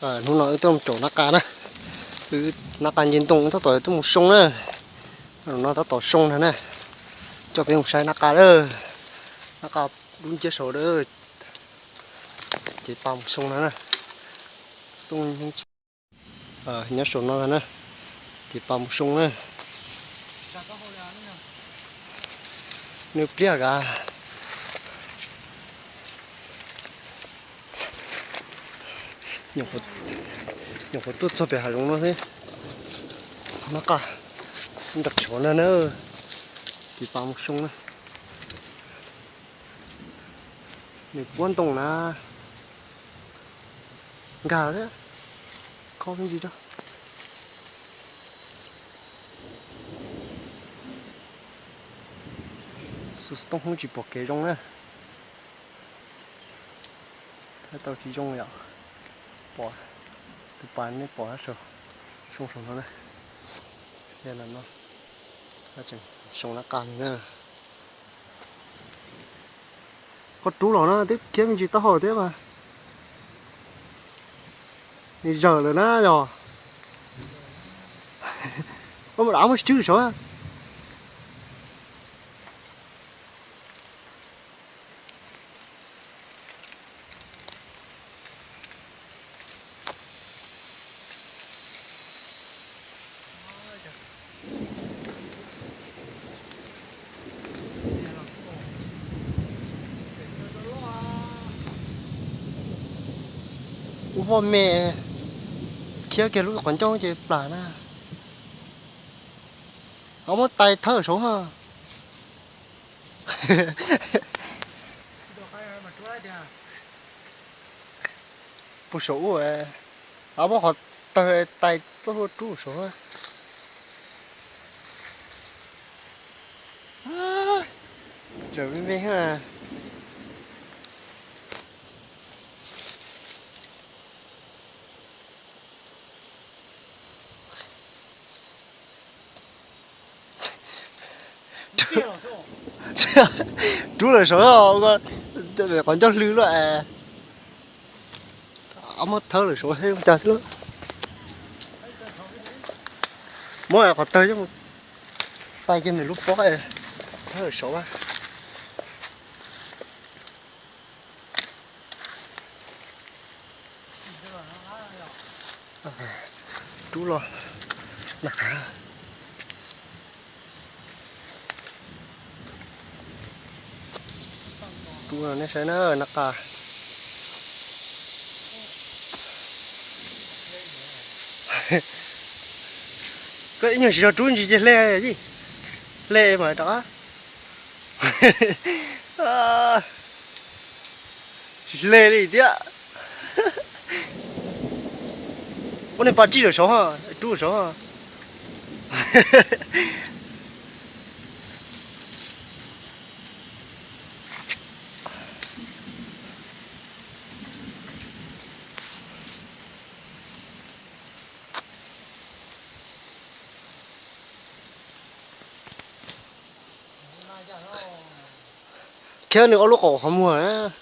Hnub no wb tuaj mus caum nab qa na. Wb nab qa nce ntoo tab tom tuaj mus soo na. No tab tom soo ntag na. Coj peb mus saib nab qa lawm. Nab qa dub nciab saud lawm. Ces pab mus soo ntag na. Soo nyob saum no ntag na. Ces pab mus soo na. Nws pliag kav. Nyuam qhuav tuaj txog pem hav zoov no xwb. Nab qa nrog tshov ntag na. Ces pab mus soo na. Nws puab ntoo na. Nkag thiab. Khob me ntsis rau. Xov tooj hnub tsis pom kev zoo na. Thaij tau tsis zoo yom. Pom tus pas nej pom soo saum no na. Yog no no, tseem soo nab qa li na. Koj rub los na twb khiav me ntsis taub hau thiab mas. Nws zawm lawm na yog. Koj mus dav muab tsis rub saud. Ub, voj me, khiav kiag lub qhov ncauj ces plam na. Ho muab tais thawb saud ha. Puag saum ub, ho muab qhov tawg tais tuaj rub saud. Zawm me me. Rub lawm saud, qhov ncauj hlw luaj. Muab thawb lawm saud, cas xwb. Muab qhov tawg coj mus tais kiag nws lub pob, thawb lawm saud. Rub los na. Rub nej saib na, nab qa. Koj ib nyuag tsis tau rub ntsis ces hle, hle mas rov qab. Tsis hle li thiab. Ua nej pas tsij lawm saud, rub saud. Khiav nws ob lub qaum qhov muag.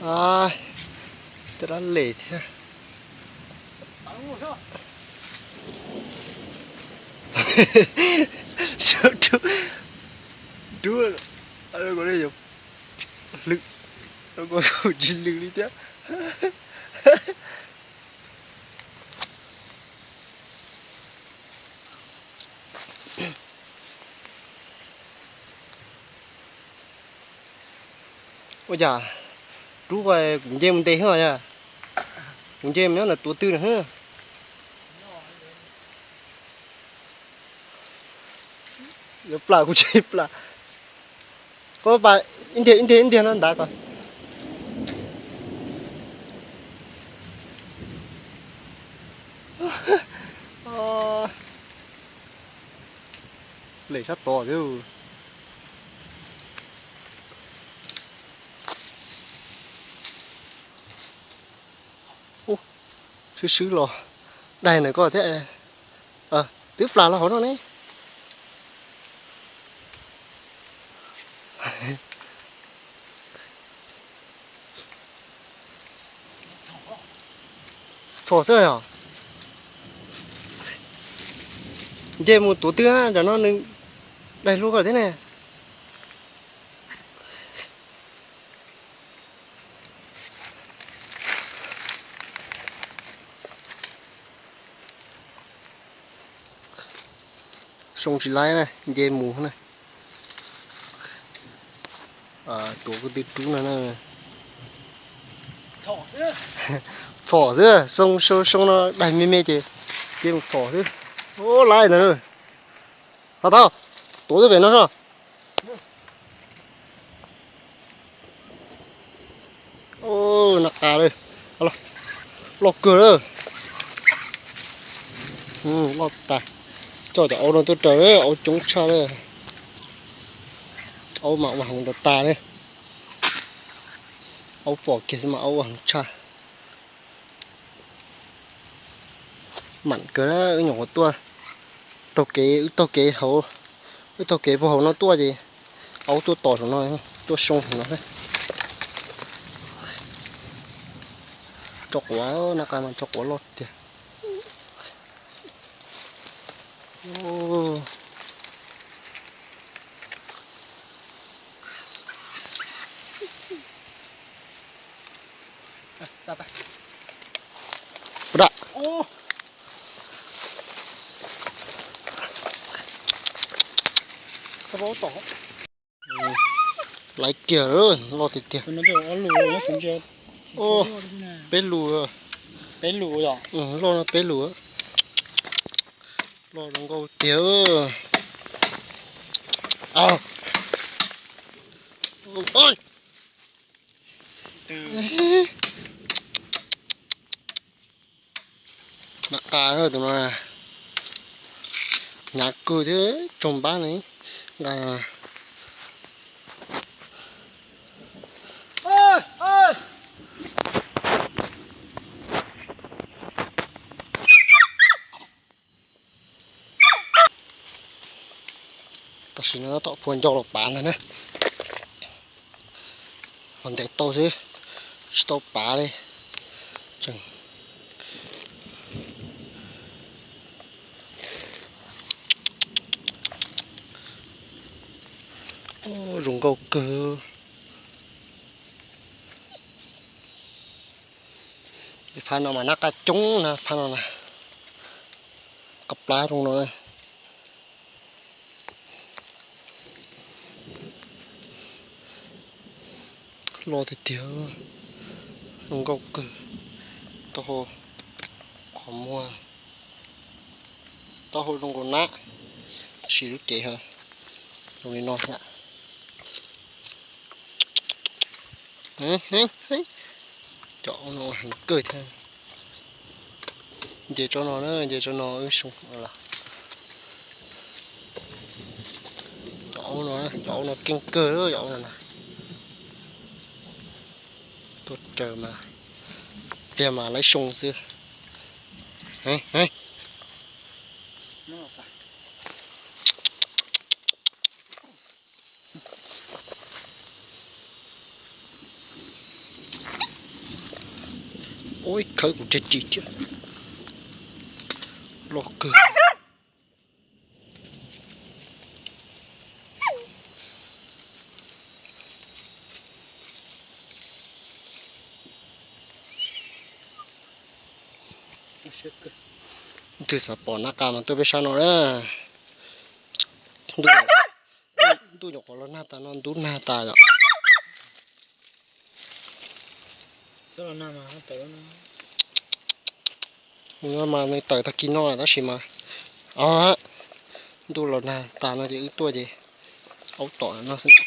Cov dab lem thiab. Rub, rub, hlwm, tsis hlwm li thiab. Ua cas rub kuv nce mus ntes xwb os. Kuv nce mus nyob ntawm tuav twg na. Yuav plam kuv tsis plam. Koj pas ib ntiag ib ntiag ib ntiag no ntav kom. Lem sab tod thiab. Ub, swb swb los daig ntawm koj thiab. Twb plas los hauv no ne. Txhom xwb os. Nce mus tuav twg, tam no nws daig hlua koj thiab ne. Soo tsis laib na, nce mus na. Tuav ko tw rub no na. Txhom xwb, soo soo soo no daig me me ces nce mus txhom xwb. Ub, laib ntawd. Ho tau, tuav twb pem no so. Nab qa loj kawg lawm. Loj tas. Coj cov aub no tuaj raws, aub coob tshaj lawm. Aub mas ua heev tas tas li. Aub pom kiag xwb mas aub ua heev tshaj. Mam kawg na, wb nyuam qhuav tuaj taug kev, wb taug kev hauv, wb taug kev puag hauv no tuaj ces aub tuaj tos saum no, tuaj soo saum no xwb. Tso quav, nab qa mas tso quav loj tiag. Laiv kiag, loj tiag tiag. Peb lus, loj no peb lus. Loj zoo nkauj tiag. Nab qa tus no, hnyav kawg thiab tsaug npab ne. Nqa Tam sim no tab tom phua nco los pav ntag na. Ho ntev tau xwb, tsis tau pav li. Tseem zoo nkauj kawg. Phab no mas nab qa coob na, phab no na. Qab plab zoo no. Loj tiag tiag, zoo nkauj kawg. Taub hau qhov muag, taub hau zoo nkaus nab, tab sis lub cev zoo li no thiab. Cov no heev kawg thiab. Nce tso no na, nce tso no wb soo los. Cov aub no, cov aub no keej kawg, cov aub no na. Tuaj raws mas, pliag mas laib soo xwb. Ua ib khawb kuv ris ris thiab. Loj kawg. Twb xav pom nab qa mas tuaj peb sab no na. Ntuj nyuam qhuav los nag tas no, ntub nag tas yom. Mas nws tawm tag kis no tab sis mas, o, ntuj los nag tas no ces wb tuaj ces aub tom no xwb.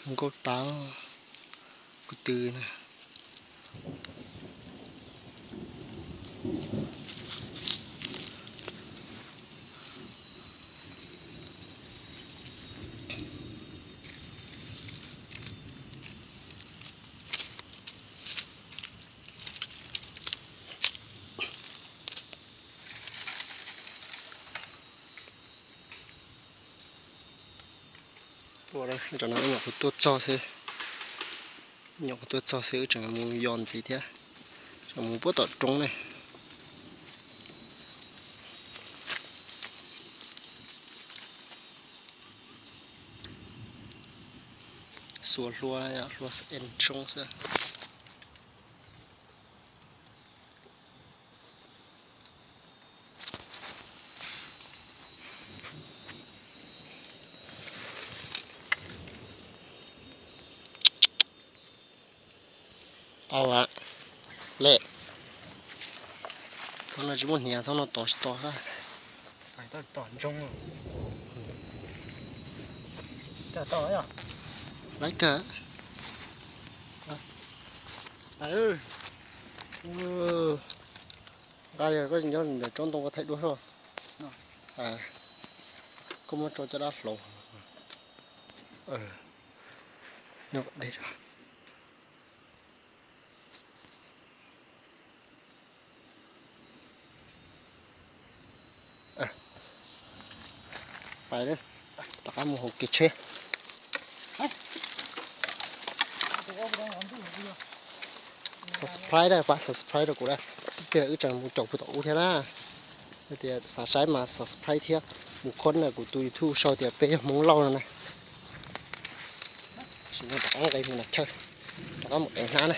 Nkauj tas, kuv tw na. Tam no wb nyuam qhuav tuaj txog xwb, nyuam qhuav tuaj txog xwb wb tseem mus yos ntxiv thiab, tseem mus puag tom roob ne. Xuas hlua, hlua en roob xwb. Tau lawm. Thaum no tsis muaj hniav, thaum no tos tsis tos. Laiv kawg. Nqa yog koj nyob ntawm tsob ntoo koj thaij duab soj. Koj muab rau cov dab hlau. Nyob deb. Pais, rov qab mus hauv kev tsheb. Subscribe, pab subscribe rau kuv na. Tiag wb tseem mus caum puag tom ub thiab na. Yog tias xav saib mas subscribe thiab mus khob ntawm kuv tus YouTube sau tias peb yog Hmoob Lauj no na. Sim no rov qab nqis mus na chaw, rov qab mus ev hnab na.